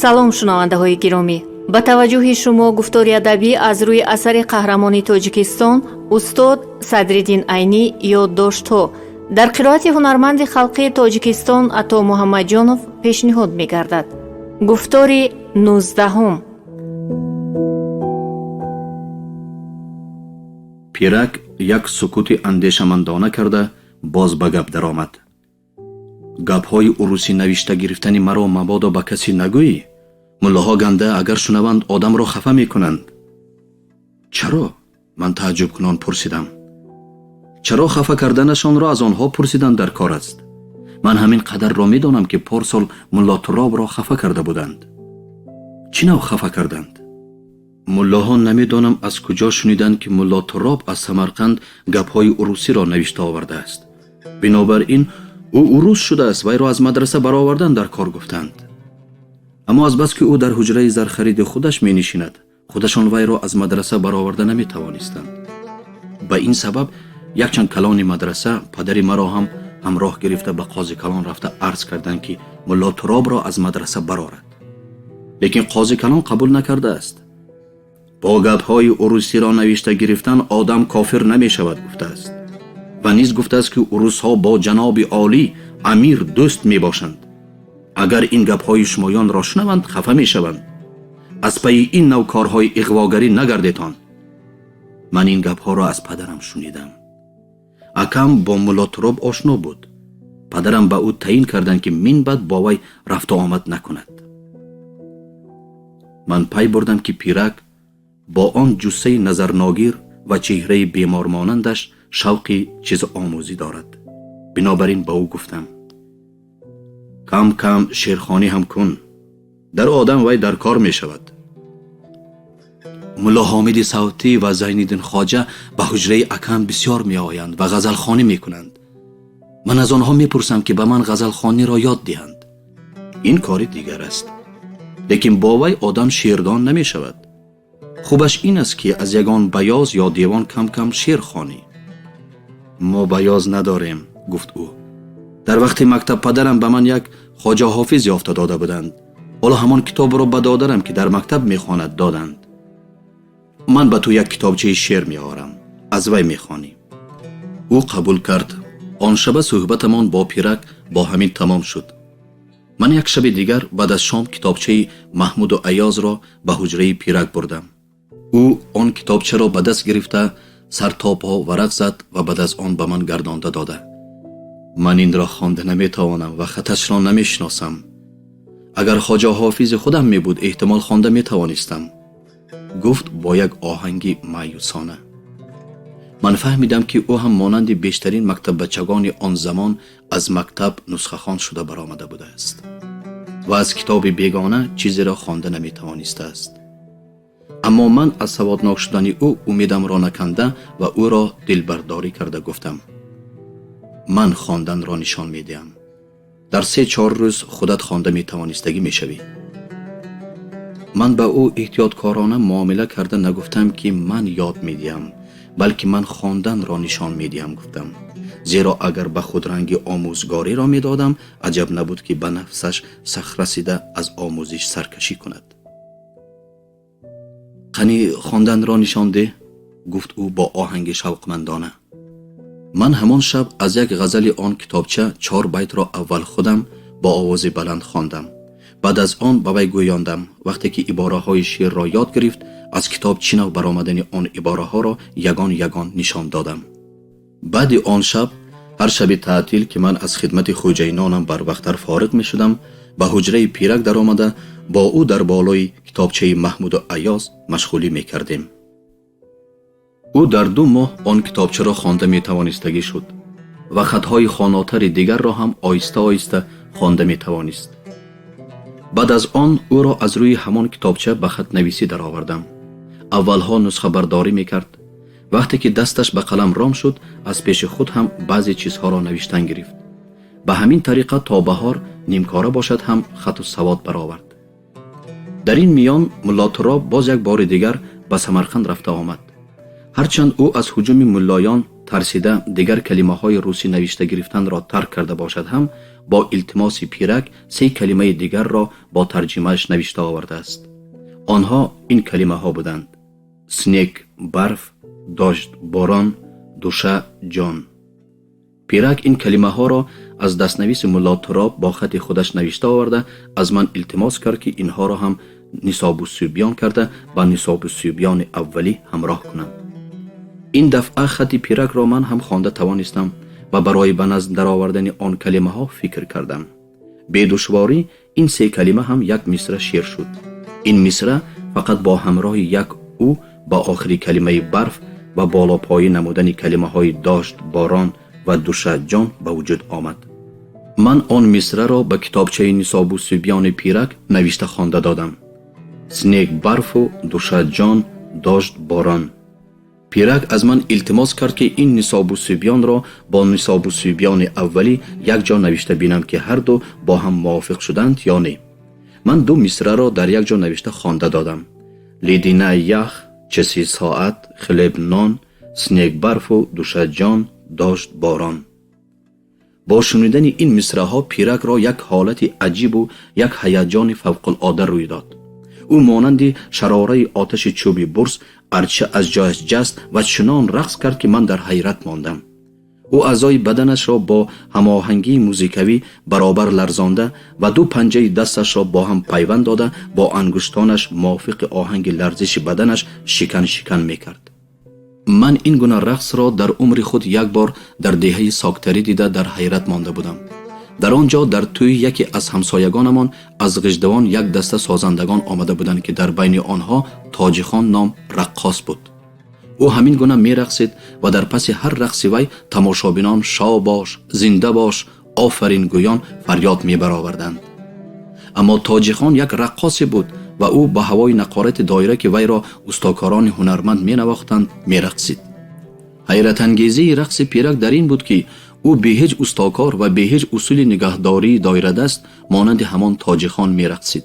Салом, шунавандаҳои гиромӣ! Ба таваҷҷӯҳи шумо гуфтори адабӣ аз рӯи асари қаҳрамони Тоҷикистон устод Садриддин Айнӣ «Ёддоштҳо» дар қироати ҳунарманди халқии Тоҷикистон Ато Муҳаммадҷонов пешниҳод мегардад. Гуфтори 19-ум. Пирак як сукути андешамандона карда, боз ба гап даромад. Гапҳои урусӣ навишта гирифтани маро мабодо ба касе нагӯӣ. Муллоҳо ганда агар шунаванд, одамро хафа мекунанд. Чаро? Ман тааҷҷубкунон пурсидам. Чаро хафа карданашонро аз онҳо пурсидан дар кор аст? Ман ҳамин қадарро медонам, ки порсол Мулло Туробро хафа карда буданд. Чӣ нав хафа карданд? Муллоҳо намедонам аз куҷо шуниданд, ки Мулло Туроб аз Самарқанд гапҳои урусиро навишта овардааст. Бинобар ин ӯ урус шудааст, вайро аз мадраса баровардан дар кор гуфтанд. Аммо азбаски ӯ дар ҳуҷраи зархариди худаш менишинад, худашон вайро аз мадраса бароварда наметавонистанд. Ба ин сабаб якчанд калони мадраса падари маро ҳам ҳамроҳ гирифта, ба қози калон рафта арз карданд, ки Мулло Туробро аз мадраса барорад. Лекин қози калон қабул накардааст. Бо гапҳои урусиро навишта гирифтан одам кофир намешавад, гуфтааст. Ва низ гуфтааст, ки урусҳо бо ҷаноби олӣ амир дӯст мебошанд. Агар ин гапҳои шумоёнро шунаванд, хафа мешаванд. Аз пайи ин нав корҳои иғвогарӣ нагардетон. Ман ин гапҳоро аз падарам шунидам. Акам бо Мулло Туроб ошно буд. Падарам ба ӯ таъин карданд, ки минбаъд бо вай рафту омад накунад. Ман пай бурдам, ки пирак бо он ҷуссаи назарногир ва чеҳраи бемормонандаш шавқи чизомӯзӣ дорад. Бинобар ин ба ӯ гуфтам: кам кам шеърхонӣ ҳам кун, дар одам вай дар кор мешавад. Мулло Ҳомиди Савтӣ ва Зайниддин Хоҷа ба ҳуҷраи акам бисёр меоянд ва ғазалхонӣ мекунанд. Ман аз онҳо мепурсам, ки ба ман ғазалхониро ёд диҳанд. Ин кори дигар аст, лекин бо вай одам шеърдон намешавад. Хубаш ин аст, ки аз ягон баёз ё девон кам кам шеър хонӣ. Мо баёз надорем, гуфт ӯ. Дар вақти мактаб падарам ба ман як Хоҷа Ҳофиз ёфта дода буданд. Ҳоло ҳамон китобро ба додарам, ки дар мактаб мехонад, доданд. Ман ба ту як китобчаи шеър меорам, аз вай мехонӣ. Ӯ қабул кард. Он шаба суҳбатамон бо пирак бо ҳамин тамом шуд. Ман як шаби дигар баъд аз шом китобчаи Маҳмуду Аёзро ба ҳуҷраи пирак бурдам. Ӯ он китобчаро ба даст гирифта, сар то по варақ зад ва баъд аз он ба ман гардонда дода: ман инро хонда наметавонам ва хаташро намешиносам. Агар Хоҷа Ҳофизи худам мебуд, эҳтимол хонда метавонистам, гуфт бо як оҳанги маъюсона. Ман фаҳмидам, ки ӯ ҳам монанди бештарин мактаббачагони он замон аз мактаб нусхахон шуда баромада будааст ва аз китоби бегона чизеро хонда наметавонистааст. Аммо ман аз саводнок шудани ӯ умедамро наканда ва ӯро дилбардорӣ карда гуфтам: ман хонданро нишон медиҳам, дар 3-4 рӯз худат хонда метавонистагӣ мешавӣ. Ман ба ӯ эҳтиёткорона муомила карда нагуфтам, ки ман ёд медиҳам, балки ман хонданро нишон медиҳам гуфтам, зеро агар ба худ ранги омӯзгориро медодам, аҷаб набуд, ки ба нафсаш сахт расида, аз омӯзиш саркашӣ кунад. Қани, хонданро нишон деҳ, гуфт ӯ бо оҳанги шавқмандона. Ман ҳамон шаб аз як ғазали он китобча чор байтро аввал худам бо овози баланд хондам, баъд аз он ба вай гӯёндам. Вақте ки ибораҳои шеърро ёд гирифт, аз китоб чӣ нав баромадани он ибораҳоро ягон ягон нишон додам. Баъди он шаб ҳар шаби таътил, ки ман аз хидмати хӯҷайнонам барвақттар фориғ мешудам, ба ҳуҷраи пирак даромада, бо ӯ дар болои китобчаи Маҳмуду Аёз машғулӣ мекардем. Ӯ дар 2 моҳ он китобчаро хонда метавонистагӣ шуд ва хатҳои хонотари дигарро ҳам оҳиста оҳиста хонда метавонист. Баъд аз он ӯро аз рӯи ҳамон китобча ба хатнависӣ даровардам. Аввалҳо нусхабардорӣ мекард. Вақте ки дасташ ба қалам ром шуд, аз пеши худ ҳам баъзе чизҳоро навиштан гирифт. Ба ҳамин тариқа то баҳор нимкора бошад ҳам хату савод баровард. Дар ин миён Мулло Туроб боз як бори дигар ба Самарқанд рафта омад. Ҳарчанд ӯ аз ҳуҷуми муллоён Тарсида дигар калимаҳои русӣ навишта гирифтанро тарк карда бошад ҳам, бо илтимоси Пирак се калимаи дигарро бо тарҷимааш навишта овардааст. Онҳо ин калимаҳо буданд: снег барф, дождь борон, душа ҷон. Пирак ин калимаҳоро аз дастнависи Мулло Туроб бо хати худаш навишта оварда, аз ман илтимос кард, ки инҳоро ҳам нисобу субён карда, ба нисобу субёни аввалӣ ҳамроҳ кунам. Ин дафъа хати Пиракро ман ҳам хонда тавонистам ва барои ба назм даровардани он калимаҳо фикр кардам. Бедушворӣ ин се калима ҳам як мисра шеър шуд. Ин мисра фақат бо ҳамроҳи як ӯ ба охири калимаи барф ва болопоӣ намудани калимаҳои дождь борон ва душа ҷон ба вуҷуд омад. Ман он мисраро ба китобчаи нисобу субёни Пирак навишта хонда додам: снег барфу, душа ҷон, дождь борон. Пирак аз ман илтимос кард, ки ин нисобу субёнро бо нисобу субёни аввалӣ якҷо навишта бинам, ки ҳарду бо ҳам мувофиқ шуданд ё не. Ман ду мисраро дар як ҷо навишта хонда додам: ледяная ях, часы соат, хлеб нон, снег барфу, душа ҷон, дождь борон. Бо шунидани ин мисраҳо Пиракро як ҳолати аҷибу як ҳаяҷони фавқулода рӯй дод. Ӯ монанди шарораи оташи чӯби бурс арча аз ҷояш ҷаст ва чунон рақс кард, ки ман дар ҳайрат мондам. Ӯ аъзои баданашро бо ҳамоҳангии музикавӣ баробар ларзонда ва ду панҷаи дасташро бо ҳам пайванд дода, бо ангуштонаш мувофиқи оҳанги ларзиши баданаш шикан шикан мекард. Ман ин гуна рақсро дар умри худ як бор дар деҳаи Соктарӣ дида, дар ҳайрат монда будам. Дар он ҷо дар тӯи яке аз ҳамсоягонамон аз Ғиждавон як даста созандагон омада буданд, ки дар байни онҳо Тоҷихон ном раққос буд. Ӯ ҳамин гуна мерақсид ва дар паси ҳар рақси вай тамошобинон «Шобош, зинда бош, офарин» гӯён фарёд мебароварданд. Аммо Тоҷихон як раққосе буд ва ӯ ба ҳавои нақорати доира, ки вайро устокорони ҳунарманд менавохтанд, мерақсид. Ҳайратангезии рақси Пирак дар ин буд, ки ӯ бе ҳеҷ устокор ва бе ҳеҷ усули нигаҳдории доирадаст монанди ҳамон Тоҷихон мерақсид.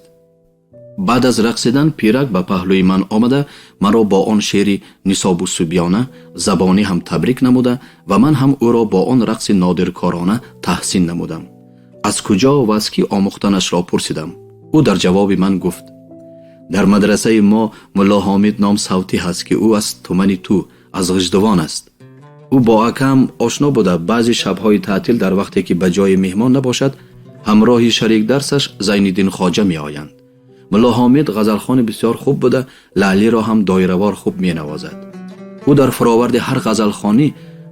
Баъд аз рақсидан Пирак ба паҳлӯи ман омада, маро бо он шеъри нисобу субёна забонӣ ҳам табрик намуда ва ман ҳам ӯро бо он рақси нодиркорона таҳсин намудам. Аз куҷо ва аз кӣ омӯхтанашро пурсидам. Ӯ дар ҷавоби ман гуфт: «Дар мадрасаи мо Мулло Ҳомид ном савтӣ ҳаст, ки ӯ аз тумани ту, аз Ғиждувон аст. Ӯ бо акам ошно буда, баъзе шабҳои таътил, дар вақте ки ба ҷои меҳмон набошад, ҳамроҳи шарикдарсаш Зайниддин Хоҷа меоянд. Мулло Ҳомид ғазалхони бисёр хуб буда, лаълиро ҳам доиравор хуб менавозад. Ӯ дар фуроварди ҳар ғазалхонӣ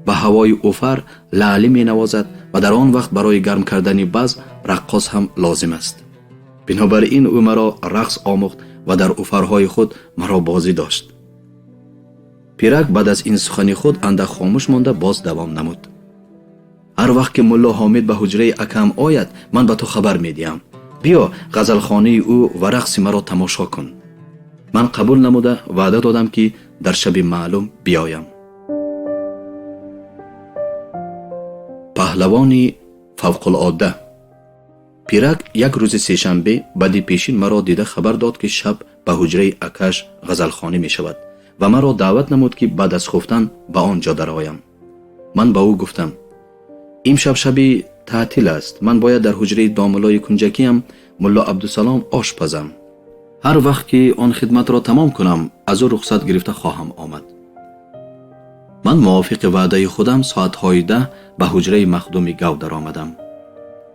ба ҳавои уфар лаълӣ менавозад ва дар он вақт барои гарм кардани базм раққос ҳам лозим аст. Бинобар ин ӯ маро рақс омӯхт ва дар уфарҳои худ маро бозӣ дошт». Пирак баъд аз ин сухани худ андак хомӯш монда, боз давом намуд: «Ҳар вақт ки Мулло Ҳомид ба ҳуҷраи акам ояд, ман ба ту хабар медиҳам. Биё, ғазалхонаи ӯ ва рақси маро тамошо кун». Ман қабул намуда, ваъда додам, ки дар шаби маълум биёям. Паҳлавони фавқулодда. Пирак як рӯзи сешанбе баъди пешин маро дида хабар дод, ки шаб ба ҳуҷраи акаш ғазалхонӣ мешавад ва маро даъват намуд, ки баъд аз хуфтан ба он ҷо дароям. Ман ба ӯ гуфтам: «Имшаб шаби таътил аст, ман бояд дар ҳуҷраи домуллои кунҷакиам Мулло Абдусалом ош пазам. Ҳар вақт ки он хидматро тамом кунам, аз ӯ рухсат гирифта хоҳам омад». Ман мувофиқи ваъдаи худам соатҳои 10 ба ҳуҷраи Махдуми Гав даромадам.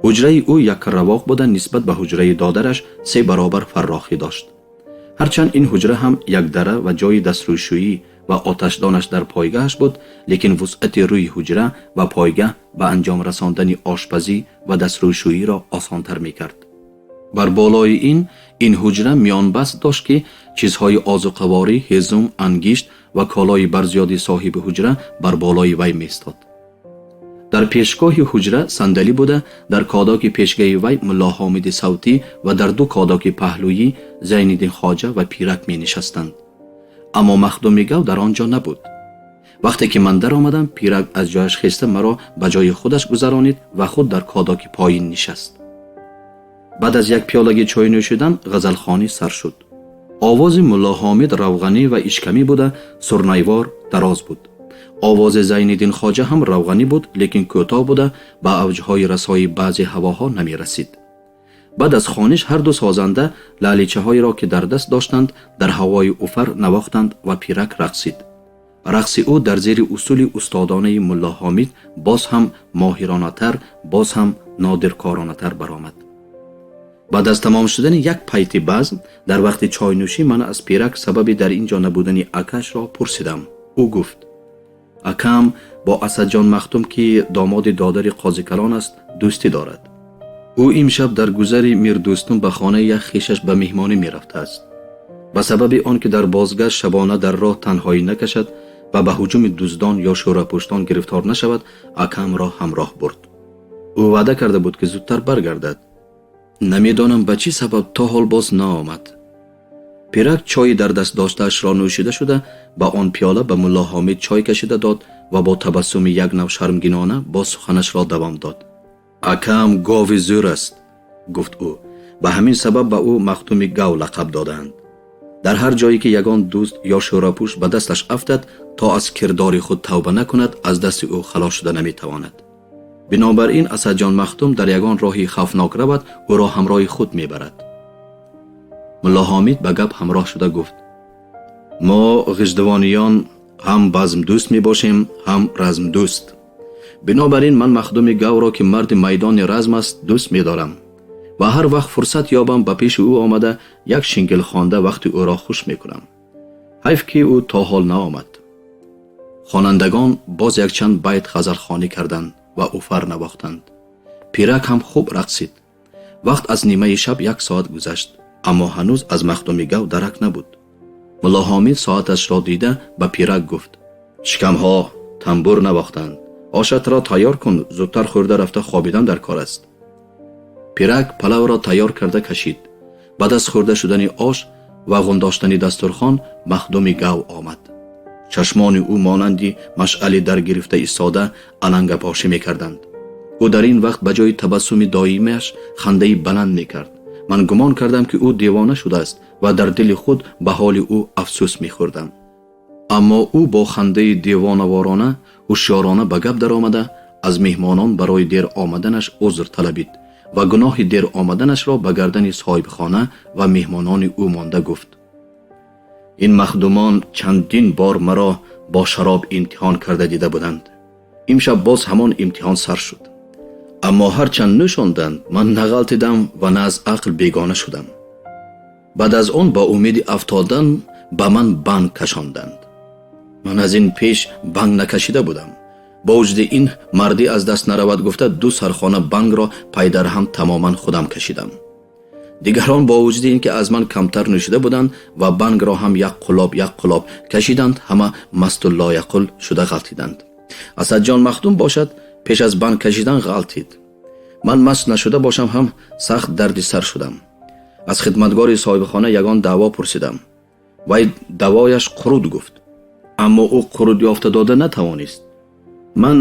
Ҳуҷраи ӯ якравоқ буда, нисбат ба ҳуҷраи додараш се баробар фаррохӣ дошт. Ҳарчанд ин ҳуҷра ҳам якдара ва ҷои дастрӯшӯӣ ва оташдонаш дар пойгаҳаш буд, лекин вусъати рӯи ҳуҷра ва пойгаҳ ба анҷом расондани ошпазӣ ва дастрӯшӯиро осонтар мекард. Бар болои ин ҳуҷра миёнбаст дошт, ки чизҳои озуқаворӣ, ҳезум, ангишт ва колои барзиёди соҳиби ҳуҷра бар болои вай меистод. Дар пешгоҳи ҳуҷра сандалӣ буда, дар кодоки пешгаҳи вай Мулло Ҳомиди савтӣ ва дар ду кодоки паҳлӯӣ Зайниддин Хоҷа ва Пирак менишастанд. Аммо Махдуми Гав дар он ҷо набуд. Вақте ки ман даромадам, Пирак аз ҷояш хеста, маро ба ҷои худаш гузаронид ва худ дар кодоки поин нишаст. Баъд аз як пиёлаги чой нӯшидан ғазалхонӣ сар шуд. Овози Мулло Ҳомид равғанӣ ва ишкамӣ буда, сурнайвор дароз буд. Овози Зайниддин Хоҷа ҳам равғанӣ буд, лекин кӯтоҳ буда ба авҷҳои расои баъзе ҳавоҳо намерасид. Баъд аз хониш ҳар ду созанда лаличаҳоеро, ки дар даст доштанд, дар ҳавои уфар навохтанд ва Пирак рақсид. Рақси ӯ дар зери усули устодонаи Мулло Ҳомид боз ҳам моҳиронатар, боз ҳам нодиркоронатар баромад. Баъд аз тамом шудани як пайти базм, дар вақти чойнӯшӣ ман аз Пирак сабаби дар ин ҷо набудани акашро пурсидам. Ӯ гуфт: акам бо Асадҷон Махтум, ки домоди додари Қозикалон аст, дӯстӣ дорад. Ӯ имшаб дар гузари Мирдӯстум ба хонаи як хешаш ба меҳмонӣ мерафтааст. Ба сабаби он ки дар бозгашт шабона дар роҳ танҳоӣ накашад ва ба ҳуҷуми дуздон ё шӯрапӯштон гирифтор нашавад, акамро ҳамроҳ бурд. Ӯ ваъда карда буд, ки зудтар баргардад. Намедонам, ба чӣ сабаб то ҳол боз наомад. Пирак чойи дар даст доштаашро нӯшида шуда, ба он пиёла ба Мулло Ҳомид чой кашида дод ва бо табассуми як нав шармгинона боз суханашро давом дод. Акам гови зӯр аст, гуфт ӯ. Ба ҳамин сабаб ба ӯ Махтуми Гав лақаб додаанд. Дар ҳар ҷое ки ягон дузд ё шӯрапӯш ба дасташ афтад, то аз кирдори худ тавба накунад, аз дасти ӯ халос шуда наметавонад. Бинобар ин Асадҷон Махтум дар ягон роҳи хавфнок равад, ӯро ҳамроҳи худ мебарад. Мулло Ҳомид ба гап ҳамроҳ шуда гуфт: мо ғиждувониён ҳам базмдӯст мебошем, ҳам размдӯст. Бинобар ин ман Махдуми Гавро, ки марди майдони разм аст, дӯст медорам ва ҳар вақт фурсат ёбам, ба пеши ӯ омада, як шингил хонда вақти ӯро хуш мекунам. Ҳайф, ки ӯ то ҳол наомад. Хонандагон боз якчанд байт ғазалхонӣ карданд ва уфар навохтанд. Пирак ҳам хуб рақсид. Вақт аз нимаи шаб як соат гузашт, аммо ҳанӯз аз Махдуми Гав дарак набуд. Мулло Ҳомид соаташро дида ба Пирак гуфт: шикамҳо тамбур навохтанд, ошатро тайёр кун, зудтар хӯрда рафта хобидан дар кор аст. Пирак палавро тайёр карда кашид. Баъд аз хӯрда шудани ош ва ғундоштани дастурхон Махдуми Гав омад. Чашмони ӯ монанди машъали дар гирифта истода алангапошӣ мекарданд. Ӯ дар ин вақт ба ҷои табассуми доимиаш хандаи баланд мекард. Ман гумон кардам, ки ӯ девона шудааст ва дар дили худ ба ҳоли ӯ афсӯс мехӯрдам. Аммо ӯ бо хандаи девонаворона ҳушёрона ба гап даромада, аз меҳмонон барои дер омаданаш узр талабид ва гуноҳи дер омаданашро ба гардани соҳибхона ва меҳмонони ӯ монда гуфт: ин махдумон чандин бор маро бо шароб имтиҳон карда дида буданд. Имшаб боз ҳамон имтиҳон сар шуд. Аммо ҳарчанд нӯшонданд, ман нағалтидам ва на аз ақл бегона шудам. Баъд аз он ба умеди афтодан ба ман банг кашонданд. Ман аз ин пеш банг накашида будам. Бо вуҷуди ин мардӣ аз даст наравад гуфта, ду сархона бангро пайдарҳам тамоман худам кашидам. Дигарон бо вуҷуди ин ки аз ман камтар нӯшида буданд ва бангро ҳам як қулоб як қулоб кашиданд, ҳама масту лояқул шуда ғалтиданд. Асадҷон Махдум бошад, пеш аз банг кашидан ғалтид. Ман маст нашуда бошам ҳам сахт дарди сар шудам. Аз хидматгори соҳибхона ягон даъво пурсидам. Вай давояш қуруд гуфт, аммо ӯ қуруд ёфта дода натавонист. Ман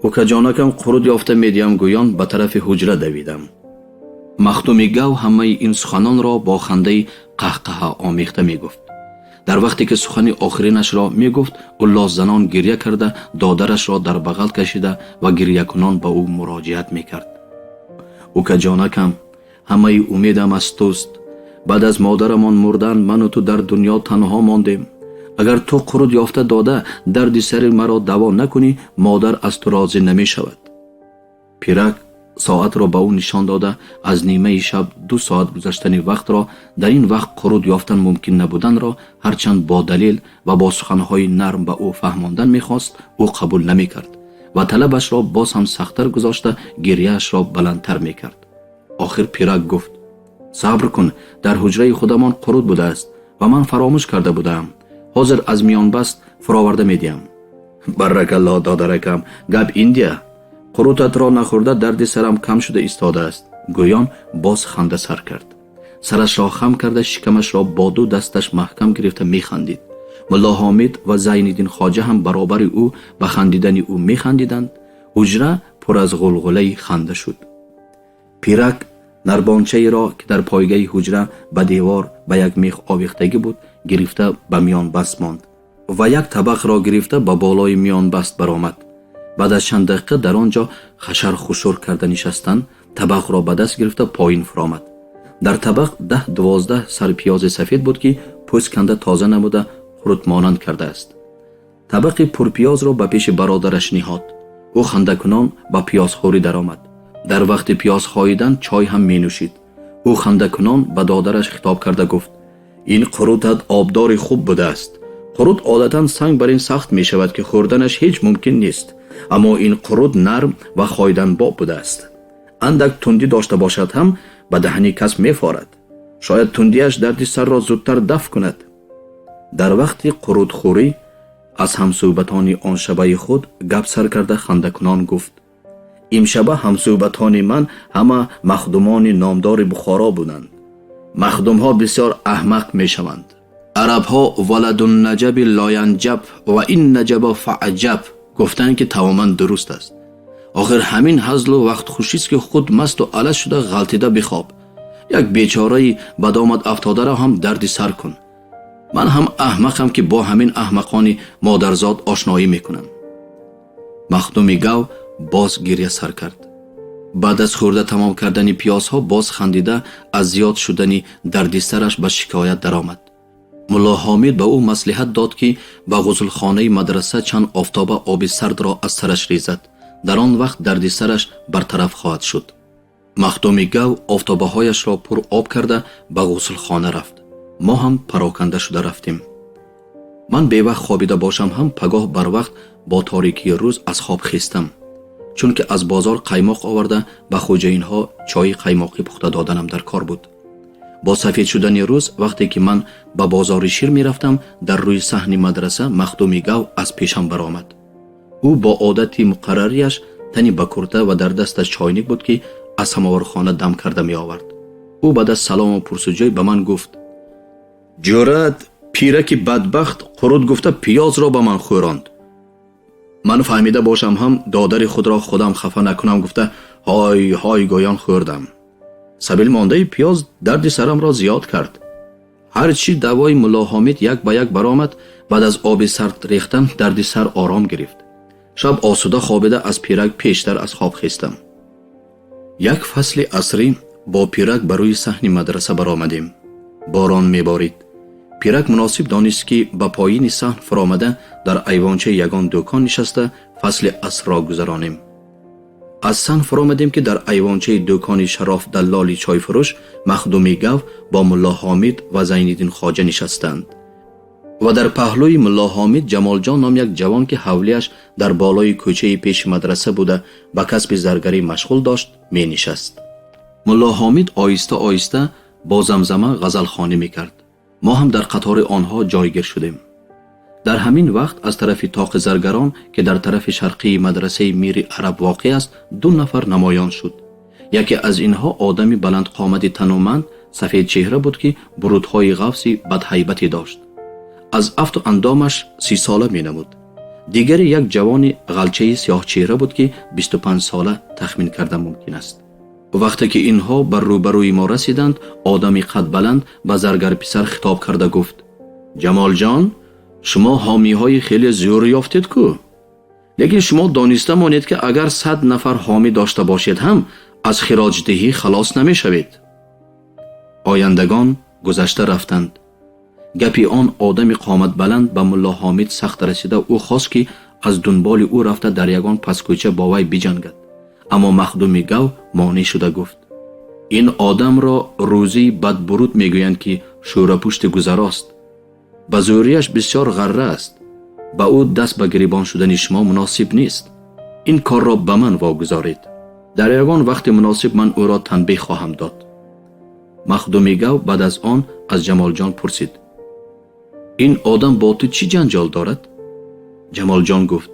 укаҷонакам қуруд ёфта медиҳам гӯён ба тарафи ҳуҷра давидам. Махдуми Гав ҳамаи ин суханонро бо хандаи қаҳқаҳа омехта мегуфт. Дар вақте ки сухани охиринашро мегуфт, ӯ лоззанон гирья карда, додарашро дар бағал кашида ва гирьякунон ба ӯ муроҷиат мекард: укаҷонакам, ҳамаи умедам аз туст. Баъд аз модарамон мурдан ману ту дар дунё танҳо мондем. Агар ту қуруд ёфта дода дарди сари маро даво накунӣ, модар аз ту розӣ намешавад. Пирак соатро ба ӯ нишон дода, аз нимаи шаб 2 соат гузаштани вақтро, дар ин вақт қуруд ёфтан мумкин набуданро ҳарчанд бо далел ва бо суханҳои нарм ба ӯ фаҳмондан мехост, ӯ қабул намекард ва талабашро боз ҳам сахттар гузошта, гирьяашро баландтар мекард. Охир Пирак гуфт: сабр кун, дар ҳуҷраи худамон қуруд будааст ва ман фаромӯш карда будаам. Ҳозир аз миёнбаст фуроварда медиҳам. Баракалло, додаракам, гап индия, қурутатро нахӯрда дарди сарам кам шуда истодааст, гӯён боз ханда сар кард. Сарашро хам карда, шикамашро бо ду дасташ маҳкам гирифта механдид. Мулло Ҳомид ва Зайниддин Хоҷа ҳам баробари ӯ ба хандидани ӯ механдиданд. Ҳуҷра пур аз ғулғулаи ханда шуд. Пирак нарбончаеро, ки дар пойгаи ҳуҷра ба девор ба як мех овехтагӣ буд, гирифта ба миёнбаст монд Ва як табақро гирифта ба болои миёнбаст баромад. Баъд аз чанд дақиқа дар он ҷо хашар хушур карда нишастан, табақро ба даст гирифта поин фуромад. Дар табақ 10-12 сар пиёзи сафед буд, ки пӯст канда тоза намуда қурутмонанд кардааст. Табақи пурпиёзро ба пеши бародараш ниҳод. Ӯ хандакунон ба пиёзхӯрӣ даромад. Дар вақти пиёз хоидан чой ҳам менӯшид. Ӯ хандакунон ба додараш хитоб карда гуфт: «Ин қурутат обдори хуб будааст. Қурут одатан санг бар ин сахт мешавад, ки хӯрданаш ҳеҷ мумкин нест, аммо ин қурут нарм ва хойданбоб будааст. Андак тундӣ дошта бошад ҳам, ба даҳани кас мефорад. Шояд тундиаш дарди сарро зудтар дафт кунад». Дар вақти қурутхӯрӣ аз ҳамсӯҳбатони он шабаи худ гап сар карда, хандакунон гуфт: «Имшаба ҳамсӯҳбатони ман ҳама махдумони номдори Бухоро буданд. Махдумҳо бисёр аҳмақ мешаванд. Арабҳо валадуннаҷаби лоянҷаб ва ин наҷаба фаъҷаб гуфтанд, ки тамоман дуруст аст. Охир ҳамин ҳазлу вақтхушист, ки худ масту алас шуда ғалтида бихоб, як бечораи бадомад афтодаро ҳам дарди сар кун. Ман ҳам аҳмақам, ки бо ҳамин аҳмақони модарзод ошноӣ мекунам». Махдуми гав боз гиря сар кард. Баъд аз хӯрда тамом кардани пиёзҳо боз хандида аз зиёд шудани дарди сараш ба шикоят даромад. Мулло Ҳомид ба ӯ маслиҳат дод, ки ба ғусулхонаи мадраса чанд офтоба оби сардро аз сараш резад. Дар он вақт дарди сараш бартараф хоҳад шуд. Махдуми гав офтобаҳояшро пур об карда ба ғусулхона рафт. Мо ҳам пароканда шуда рафтем. Ман бевақт хобида бошам ҳам, пагоҳ барвақт бо торикии рӯз аз хоб хестам, чунки аз бозор қаймоқ оварда ба хоҷаинҳо чои қаймоқӣ пухта доданам дар кор буд. Бо сафед шудани рӯз, вақте ки ман ба бозори шир мерафтам, дар рӯи саҳни мадраса махдуми гав аз пешам баромад. Ӯ бо одати муқаррариаш тани ба курта ва дар дасташ чойник буд, ки аз самовархона дам карда меовард. Ӯ баъд аз салому пурсуҷӯй ба ман гуфт: «Ҷуръат, пираки бадбахт қурут гуфта пиёзро ба ман хӯронд. Ман фаҳмида бошам ҳам, додари худро худам хафа накунам гуфта, ҳой ҳой гӯён хӯрдам. Сабилмондаи пиёз дарди сарамро зиёд кард. Ҳарчи давои Мулло Ҳомид як ба як баромад, баъд аз оби сард рехтан дарди сар ором гирифт. Шаб осуда хобида аз пирак пештар аз хоб хестам». Як фасли асрӣ бо пирак ба рӯи саҳни мадраса баромадем. Борон меборид. Пирак муносиб донист, ки ба поини саҳн фуромада, дар айвончаи ягон дӯкон нишаста фасли асрро гузаронем. Аз саҳн фуромадем, ки дар айвончаи дӯкони Шароф даллоли чойфурӯш махдуми гав бо Мулло Ҳомид ва Зайниддин Хоҷа нишастанд ва дар паҳлӯи Мулло Ҳомид Ҷамолҷон ном як ҷавон, ки ҳавлиаш дар болои кӯчаи пеши мадраса буда, ба касби заргарӣ машғул дошт, менишаст. Мулло Ҳомид оҳиста оҳиста бо замзама ғазалхонӣ мекард. Мо ҳам дар қатори онҳо ҷойгир шудем. Дар ҳамин вақт аз тарафи тоқи заргарон, ки дар тарафи шарқии мадрасаи Мири Араб воқеъ аст, ду нафар намоён шуд. Яке аз инҳо одами баландқомати тануманд, сафедчеҳра буд, ки бурутҳои ғафси бадҳайбате дошт. Аз афту андомаш 30сола менамуд. Дигаре як ҷавони ғалчаи сиёҳчеҳра буд, ки 25сола тахмин карда мумкин аст. Вақте ки инҳо бар рӯбарӯи мо расиданд, одами қадбаланд ба заргарписар хитоб карда гуфт: «Ҷамолҷон, шумо ҳомиҳои хеле зӯр ёфтед кӯ. Лекин шумо дониста монед, ки агар 100 нафар ҳомӣ дошта бошед ҳам, аз хироҷдиҳӣ халос намешавед». Ояндагон гузашта рафтанд. Гапи он одами қоматбаланд ба Мулло Ҳомид сахт расида, ӯ хост, ки аз дунболи ӯ рафта дар ягон паскӯча бо вай биҷангад. Аммо махдуми гав монеъ шуда гуфт: «Ин одамро рӯзии бадбуруд мегӯянд, ки шӯрапушти гузарост. Ба зӯрияш бисёр ғарра аст. Ба ӯ даст ба гирибон шудани шумо муносиб нест. Ин корро ба ман вогузоред. Дар ягон вақти муносиб ман ӯро танбеҳ хоҳам дод». Махдуми гав баъд аз он аз Ҷамолҷон пурсид: «Ин одам бо ту чӣ ҷанҷол дорад?» Ҷамолҷон гуфт: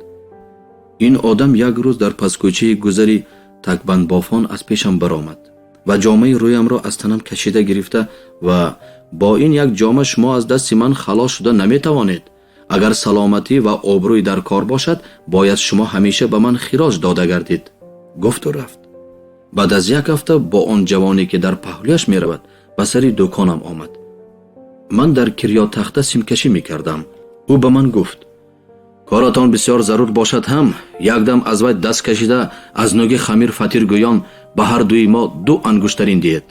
«Ин одам як рӯз дар паскӯчаи гузари такбандбофон аз пешам баромад ва ҷомаи рӯямро аз танам кашида гирифта ва бо ин як ҷома шумо аз дасти ман халос шуда наметавонед. Агар саломатӣ ва обрӯй дар кор бошад, бояд шумо ҳамеша ба ман хироҷ дода гардид», гуфту рафт. Баъд аз як ҳафта бо он ҷавоне, ки дар паҳлӯяш меравад, ба сари дӯконам омад. Ман дар кирётахта симкашӣ мекардам. Ӯ ба ман гуфт: коратон бисёр зарур бошад ҳам, якдам аз вай даст кашида, аз нӯги хамир фатир гӯён ба ҳар дуи мо 2 ангуштарин диҳед.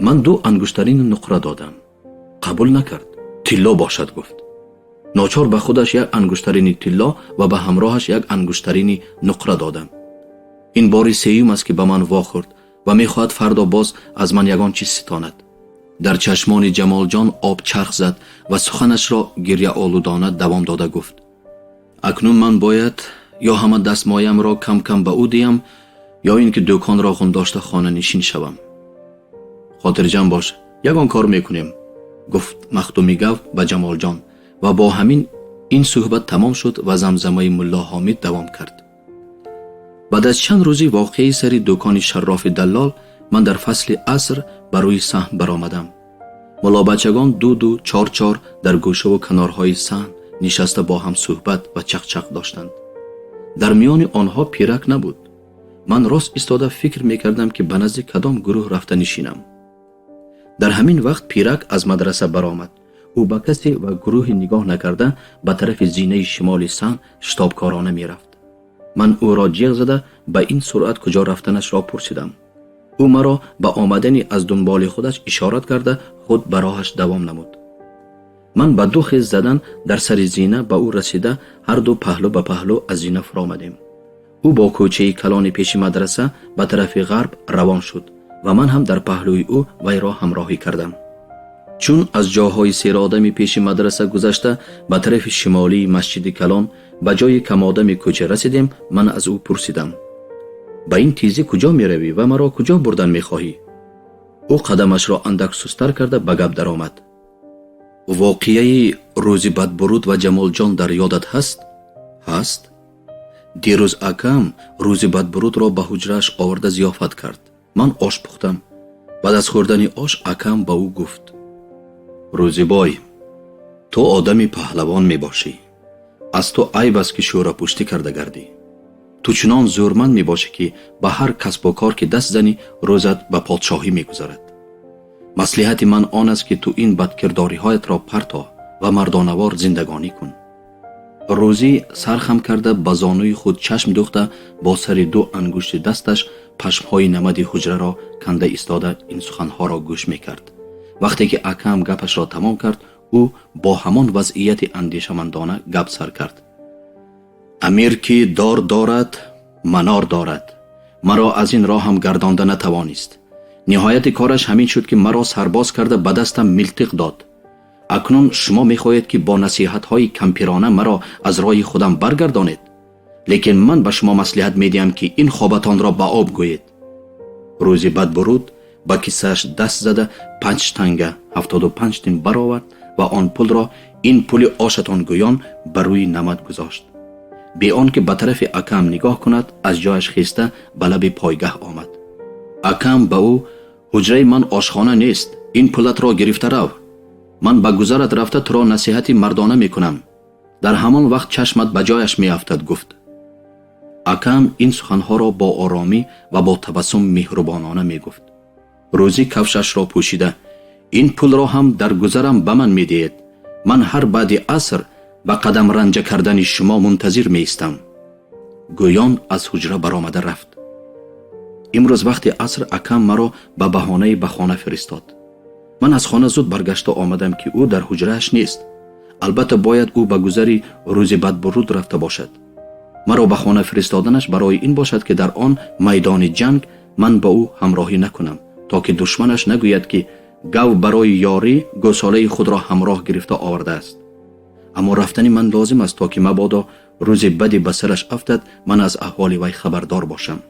Ман 2 ангуштарини нуқра додам. Қабул накард. Тилло бошад, гуфт. Ночор ба худаш 1 ангуштарини тилло ва ба ҳамроҳаш 1 ангуштарини нуқра додам. Ин бори сеюм аст, ки ба ман вохӯрд ва мехоҳад фардо боз аз ман ягон чиз ситонад. Дар чашмони Ҷамолҷон об чарх зад ва суханашро гирьяолудона давом дода гуфт: акнун ман бояд ё ҳама дастмоямро кам-кам ба ӯ диҳам, ё ин ки дӯконро ғундошта хонанишин шавам. Хотирҷам бош, ягон кор мекунем, гуфт Махдуми Гав ба Ҷамолҷон ва бо ҳамин ин суҳбат тамом шуд ва замзамаи Мулло Ҳомид давом кард. Баъд аз чанд рӯзи воқеаи сари дӯкони Шаррофи даллол ман дар фасли аср ба рӯи саҳн баромадам. Муллобачагон ду-ду, чор-чор дар гӯшаву канорҳои саҳн нишаста бо ҳам суҳбат ва чақчақ доштанд. Дар миёни онҳо пирак набуд. Ман рост истода фикр мекардам, ки ба назди кадом гурӯҳ рафта нишинам. Дар ҳамин вақт пирак аз мадраса баромад. Ӯ ба касе ва гурӯҳе нигоҳ накарда ба тарафи зинаи шимоли саҳн шитобкорона мерафт. Ман ӯро ҷиғ зада ба ин суръат куҷо рафтанашро пурсидам. Ӯ маро ба омадани аз дунболи худаш ишорат карда худ ба роҳаш давом намуд. Ман ба ду хез задан дар сари зина ба ӯ расида, ҳар ду паҳлӯ ба паҳлӯ аз зина фуромадем. Ӯ бо кӯчаи калони пеши мадраса ба тарафи ғарб равон шуд ва ман ҳам дар паҳлӯи ӯ вайро ҳамроҳӣ кардам. Чун аз ҷоҳои серодами пеши мадраса гузашта ба тарафи шимолии масҷиди калон ба ҷои камодами кӯча расидем, ман аз ӯ пурсидам: ба ин тезӣ куҷо меравӣ ва маро куҷо бурдан мехоҳӣ? Ӯ қадамашро андак сустар карда ба гап даромад. Воқеаи рӯзи бадбуруд ва Ҷамолҷон дар ёдат ҳаст? Ҳаст. Дирӯз акам рӯзи бадбурудро ба ҳуҷрааш оварда зиёфат кард. Ман ош пухтам. Баъд аз хӯрдани ош акам ба ӯ гуфт: Рӯзибой, ту одами паҳлавон мебошӣ. Аз ту айб аст, ки шӯрапуштӣ карда гардӣ. Ту чунон зӯрманд мебошӣ, ки ба ҳар касбу кор ки даст занӣ, рӯзат ба подшоҳӣ мегузарад. Маслиҳати ман он аст, ки ту ин бадкирдориҳоятро парто ва мардонавор зиндагонӣ кун. Рӯзӣ сархам карда ба зонуи худ чашм дӯхта бо сари 2 ангушти дасташ пашмҳои намади ҳуҷраро канда истода ин суханҳоро гӯш мекард. Вақте ки акам гапашро тамом кард, ӯ бо ҳамон вазъияти андешамандона гап сар кард. Амир ки дор дорад, манор дорад. Маро аз ин роҳам гардонда натавонист. Ниҳояти кораш ҳамин шуд, ки маро сарбоз карда ба дастам милтиқ дод. Акнун шумо мехоҳед, ки бо насиҳатҳои кампирона маро аз роҳи худам баргардонед. Лекин ман ба шумо маслиҳат медиҳам, ки ин хобатонро ба об гӯед. Рӯзи бадбуруд ба кисааш даст зада 5 танга 75 тин баровард ва он пулро ин пули ошатон гӯён ба рӯи намад гузошт. Бе он ки ба тарафи акам нигоҳ кунад, аз ҷояш хеста ба лаби пойгаҳ омад. Акам ба ӯ: ҳуҷраи ман ошхона нест, ин пулатро гирифта рав. Ман ба гузарат рафта туро насиҳати мардона мекунам. Дар ҳамон вақт чашмат ба ҷояш меафтад, гуфт. Акам ин суханҳоро бо оромӣ ва бо табассум меҳрубонона мегуфт. Рӯзӣ кафшашро пӯшида: ин пулро ҳам дар гузарам ба ман медиҳед. Ман ҳар баъди аср ба қадам ранҷа кардани шумо мунтазир меистам. Гӯён аз ҳуҷра баромада рафт. Имрӯз вақти аср акам маро ба баҳонаи ба хона фиристод. Ман аз хона зуд баргашта омадам, ки ӯ дар ҳуҷрааш нест. Албатта бояд ӯ ба гузари рӯзи бадбуруд рафта бошад. Маро ба хона фиристоданаш барои ин бошад, ки дар он майдони ҷанг ман ба ӯ ҳамроҳӣ накунам, то ки душманаш нагӯяд, ки гав барои ёрӣ гӯсолаи худро ҳамроҳ гирифта овардааст. Аммо рафтани ман лозим аст, то ки мабодо рӯзи бади ба сараш афтад, ман аз аҳволи вай хабардор бошам.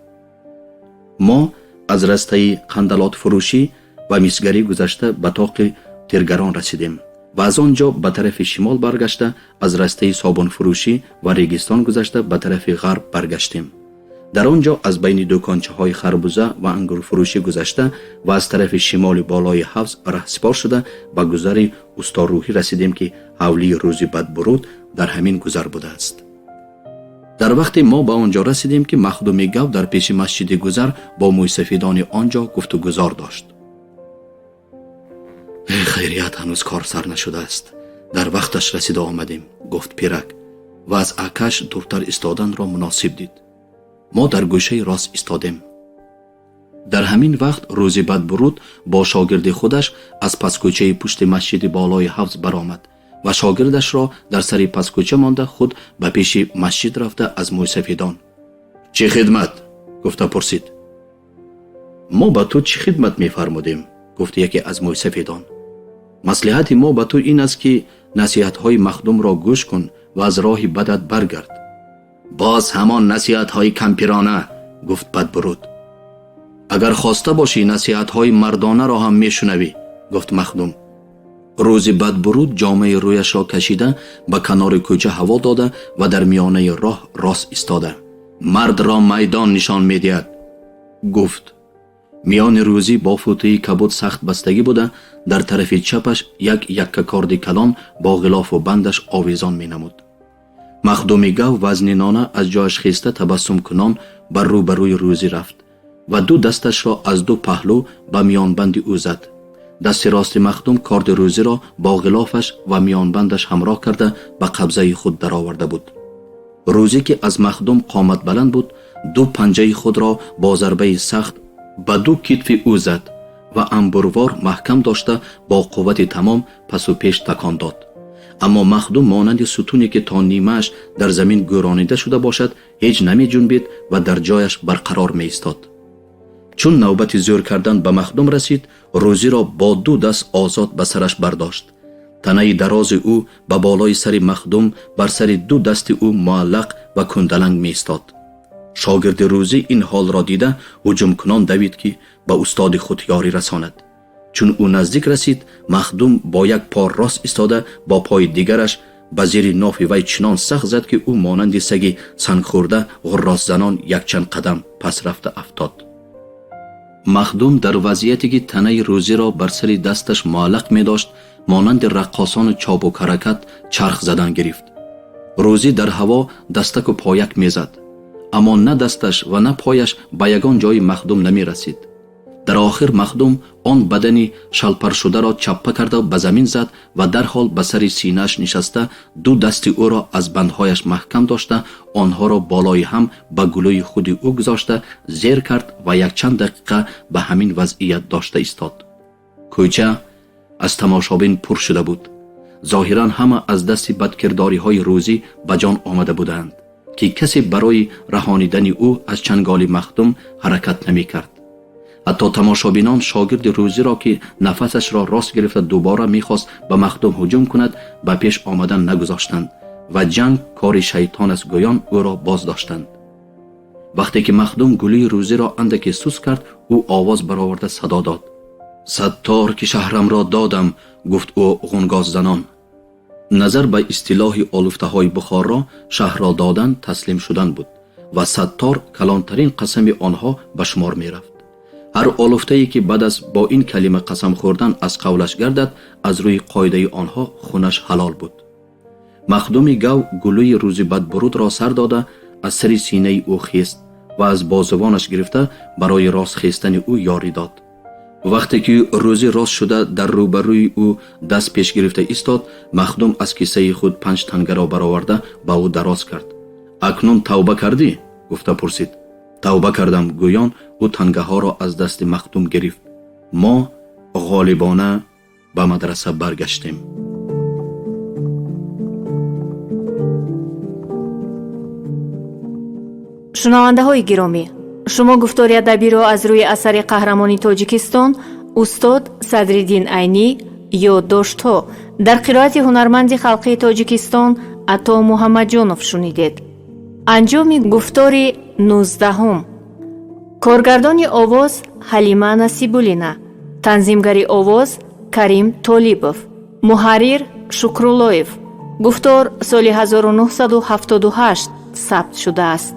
Мо аз растаи қандалотфурӯшӣ ва мисгарӣ гузашта ба тоқи тиргарон расидем ва аз он ҷо ба тарафи шимол баргашта, аз растаи собунфурӯшӣ ва регистон гузашта ба тарафи ғарб баргаштем. Дар он ҷо аз байни дӯкончаҳои харбуза ва ангурфурӯшӣ гузашта ва аз тарафи шимоли болои ҳавз раҳсипор шуда ба гузари усторӯҳӣ расидем, ки ҳавлии рӯзи бадбуруд дар ҳамин гузар будааст. Дар вақте мо ба он ҷо расидем, ки Махдуми Гав дар пеши масҷиди гузар бо мӯйсафедони он ҷо гуфтугузор дошт. Хайрият, ҳанӯз кор сар нашудааст. Дар вақташ расида омадем, гуфт пирак ва аз акаш дуртар истоданро муносиб дид. Мо дар гӯшаи рост истодем. Дар ҳамин вақт Рӯзи Бадбуруд бо шогирди худаш аз паскӯчаи пушти масҷиди болои ҳавз баромад ва шогирдашро дар сари паскӯча монда, худ ба пеши масҷид рафта, аз мӯйсафедон: «Чӣ хидмат?» гуфта пурсид. «Мо ба ту чӣ хидмат мефармудем?» гуфт яке аз мӯйсафедон. «Маслиҳати мо ба ту ин аст, ки насиҳатҳои махдумро гӯш кун ва аз роҳи бадат баргард. «Боз ҳамон насиҳатҳои кампирона», гуфт Бадбуруд. «Агар хоста бошӣ, насиҳатҳои мардонаро ҳам мешунавӣ», гуфт махдум. Рӯзи Бадбуруд ҷомаи рӯяшро кашида, ба канори кӯча ҳаво дода ва дар миёнаи роҳ рост истода: «Мардро майдон нишон медиҳад», гуфт. Миёни Рӯзӣ бо футаи кабуд сахт бастагӣ буда, дар тарафи чапаш як яккакорди калон бо ғилофу бандаш овезон менамуд. Махдуми гав вазнинона аз ҷояш хеста, табассумкунон ба рӯбарӯи Рӯзӣ рафт ва ду дасташро аз ду паҳлӯ ба миёнбанди ӯ зад. Дасти рости махдум корди Рӯзиро бо ғилофаш ва миёнбандаш ҳамроҳ карда, ба қабзаи худ дароварда буд. Рӯзӣ, ки аз махдум қомат баланд буд, ду панҷаи худро бо зарбаи сахт ба ду китфи ӯ зад ва амбурвор маҳкам дошта, бо қуввати тамом пасу пеш такон дод. Аммо махдум монанди сутуне, ки то нимааш дар замин гӯронида шуда бошад, ҳеҷ намеҷунбид ва дар ҷояш барқарор меистод. Чун навбати зӯр кардан ба махдум расид, Рӯзиро бо ду даст озод ба сараш бардошт. Танаи дарози ӯ ба болои сари махдум бар сари ду дасти ӯ муаллақ ва кунделанг меистод. Шогирди Рӯзӣ ин ҳолро дида, ҳуҷумкунон давид, ки ба устоди худ ёрӣ расонад. Чун ӯ наздик расид, махдум бо як по рост истода, бо пои дигараш ба зери нофи вай чунон сахт зад, ки ӯ монанди саги сангхӯрда ғурросзанон якчанд қадам пас рафта афтод. Махдум дар вазъияте, ки танаи Рӯзиро бар сари дасташ муаллақ медошт, монанди раққосону чобукҳаракат чарх задан гирифт. Рӯзӣ дар ҳаво дастаку пояк мезад, аммо на дасташ ва на пояш ба ягон ҷои махдум намерасид. Дар охир махдум он бадани шалпаршударо чаппа карда, ба замин зад ва дарҳол ба сари синааш нишаста, ду дасти ӯро аз бандҳояш маҳкам дошта, онҳоро болои ҳам ба гулӯи худи ӯ гузошта, зер кард ва якчанд дақиқа ба ҳамин вазъият дошта истод. Кӯча аз тамошобин пур шуда буд. Зоҳиран ҳама аз дасти бадкирдориҳои Рӯзӣ ба ҷон омада буданд, ки касе барои раҳонидани ӯ аз чанголи махдум ҳаракат намекард. Ҳатто тамошобинон шогирди Рӯзиро, ки нафасашро рост гирифта дубора мехост ба махдум ҳуҷум кунад, ба пеш омадан нагузоштанд ва ҷанг кори шайтон аст гӯён ӯро боз доштанд. Вақте ки махдум гулӯи Рӯзиро андаке сус кард, ӯ овоз бароварда садо дод: «Саттор, ки шаҳрамро додам», гуфт ӯ ғунгоззанон. Назар ба истилоҳи олуфтаҳои Бухорро, шаҳрро додан таслим шудан буд ва саттор калонтарин қасами онҳо ба шумор мерафт. Ҳар олуфтае, ки баъд аз бо ин калима қасам хӯрдан аз қавлаш гардад, аз рӯи қоидаи онҳо хунаш ҳалол буд. Махдуми гав гулӯи Рӯзи Бадбурудро сар дода, аз сари синаи ӯ хест ва аз бозувонаш гирифта, барои рост хестани ӯ ёрӣ дод. Вақте ки Рӯзӣ рост шуда, дар рӯбарӯи ӯ даст пеш гирифта истод, махдум аз киссаи худ 5 тангаро бароварда, ба ӯ дароз кард. «Акнун тавба кардӣ?» гуфта пурсид. «Тавба кардам», гӯён ӯ тангаҳоро аз дасти махдум гирифт. Мо ғолибона ба мадраса баргаштем. Шунавандаҳои гиромӣ, шумо гуфтори адабиро аз рӯи асари қаҳрамони Тоҷикистон устод Садриддин Айнӣ «Ёддоштҳо» дар қироати ҳунарманди халқии Тоҷикистон Ато Муҳаммадҷонов шунидед. Анҷоми гуфтори 19-ум. Коргардони овоз Ҳалима Насибуллина, танзимгари овоз Карим Толибов, муҳаррир Шукруллоев. Гуфтор соли 1978 сабт шудааст.